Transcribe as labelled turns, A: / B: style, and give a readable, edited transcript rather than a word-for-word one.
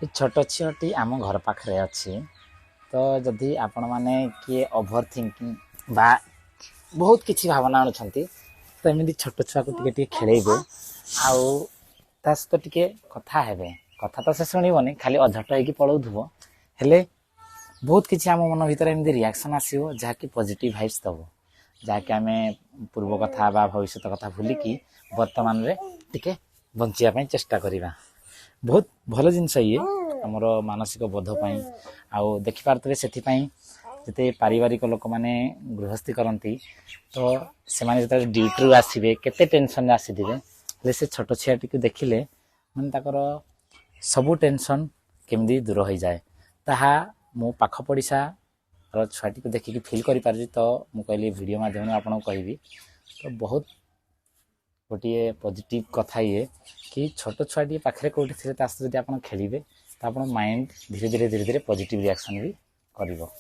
A: ଏ ଛୋଟ ଝିଅଟି ଆମ ଘର ପାଖରେ ଅଛି। ତ ଯଦି ଆପଣମାନେ କିଏ ଓଭର ଥିଙ୍କିଂ ବା ବହୁତ କିଛି ଭାବନା ଆଣୁଛନ୍ତି, ତ ଏମିତି ଛୋଟ ଛୁଆକୁ ଟିକେ ଟିକେ ଖେଳେଇବେ ଆଉ ତା ସହିତ ଟିକେ କଥା ହେବେ। କଥା ତ ସେ ଶୁଣିବନି, ଖାଲି ଅଝଟ ହେଇକି ପଳଉଥିବ। ହେଲେ ବହୁତ କିଛି ଆମ ମନ ଭିତରେ ଏମିତି ରିଆକ୍ସନ୍ ଆସିବ, ଯାହାକି ପଜିଟିଭ୍ ଭାଇବ୍ସ ଦେବ, ଯାହାକି ଆମେ ପୂର୍ବ କଥା ବା ଭବିଷ୍ୟତ କଥା ଭୁଲିକି ବର୍ତ୍ତମାନରେ ଟିକେ ବଞ୍ଚିବା ପାଇଁ ଚେଷ୍ଟା କରିବା। ବହୁତ ଭଲ ଜିନିଷ ଇଏ ଆମର ମାନସିକ ବୋଧ ପାଇଁ। ଆଉ ଦେଖିପାରୁଥିବେ, ସେଥିପାଇଁ ଯେତେ ପାରିବାରିକ ଲୋକମାନେ ଗୃହସ୍ଥୀ କରନ୍ତି, ତ ସେମାନେ ଯେତେବେଳେ ଡ୍ୟୁଟିରୁ ଆସିବେ, କେତେ ଟେନସନରେ ଆସିଥିବେ। ହେଲେ ସେ ଛୋଟ ଛୁଆଟିକୁ ଦେଖିଲେ ମାନେ ତାଙ୍କର ସବୁ ଟେନସନ୍ କେମିତି ଦୂର ହୋଇଯାଏ। ତାହା ମୁଁ ପାଖ ପଡ଼ିଶାର ଛୁଆଟିକୁ ଦେଖିକି ଫିଲ୍ କରିପାରୁଛି। ତ ମୁଁ କହିଲି ଭିଡ଼ିଓ ମାଧ୍ୟମରେ ଆପଣଙ୍କୁ କହିବି। ତ ବହୁତ ଗୋଟିଏ ପଜିଟିଭ୍ କଥା ଇଏ କି ଛୋଟ ଛୁଆଟିଏ ପାଖରେ କେଉଁଠି ଥିଲେ, ତା ସହିତ ଯଦି ଆପଣ ଖେଳିବେ, ତ ଆପଣ ମାଇଣ୍ଡ ଧୀରେ ଧୀରେ ଧୀରେ ଧୀରେ ପଜିଟିଭ୍ ରିଆକ୍ସନ୍ ବି କରିବ।